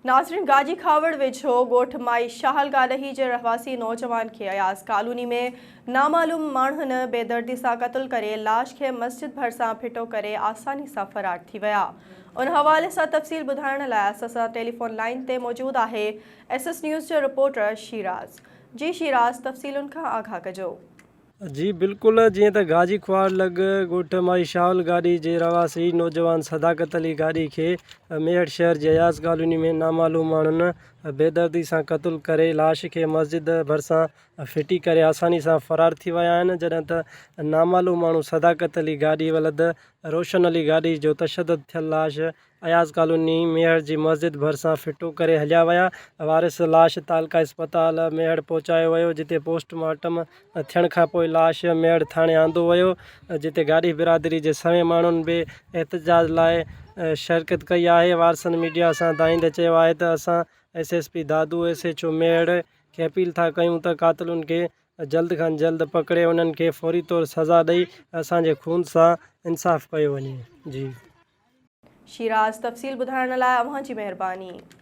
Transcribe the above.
ناظرين گاجي کهاوڙ ويجهو ڳوٺ مائي شاهل گاڏهي جي رهواسي نوجوان کي اياز ڪالوني ۾ نامعلوم ماڻهن بيدردي سان قتل ڪري لاش کي مسجد ڀرسان ڦٽو ڪري آساني سان فرار ٿي ويا ان حوالي سان تفصيل ٻڌائڻ لاء اسان سان ٽيليفون لائين تي موجود آهي ايس ايس نيوز جو رپورٽر شيراز جي شيراز تفصيلن کان آگاهه ڪجو. جي بلڪل جيئن ته گاجي کوهاڙ لڳ ڳوٺ مائي شاهل گاڏهي جي رهواسي نوجوان صداقت علي گاڏهي کي ميهڙ شهر جي اياز ڪالوني ۾ نامعلوم ماڻهن بيدردي سان قتل ڪري لاش کي مسجد ڀرسان ڦٽي ڪري آساني سان فرار ٿي ويا آهن جڏهن ته نامعلوم ماڻهو صداقت علي گاڏهي ولد روشن علي گاڏهي جو تشدد ٿيل لاش اياز ڪالوني ميهڙ جي مسجد ڀرسان ڦٽو ڪري هليا ويا، وارث لاش تعلقه اسپتال ميهڙ پهچايو ويو جتي پوسٽ مارٽم ٿيڻ کانپوء لاش ميهڙ ٿاڻي آندو ويو جتي گاڏهي برادري جي سوين ماڻهن به احتجاج لاء شرڪت ڪئي آهي، وارثن ميڊيا سان دانهيندي چيو آهي ته اسان S S P Dadu, S H O Mehar کي اپيل ٿا ڪيون ته قاتلن کي جلد کان جلد پڪڙي انهن کي فوري طور سزا ڏئي اسان جي خون سان انصاف ڪيو وڃي جي. شيراز تفصيل ٻڌائڻ لاء اوهان جي مهرباني.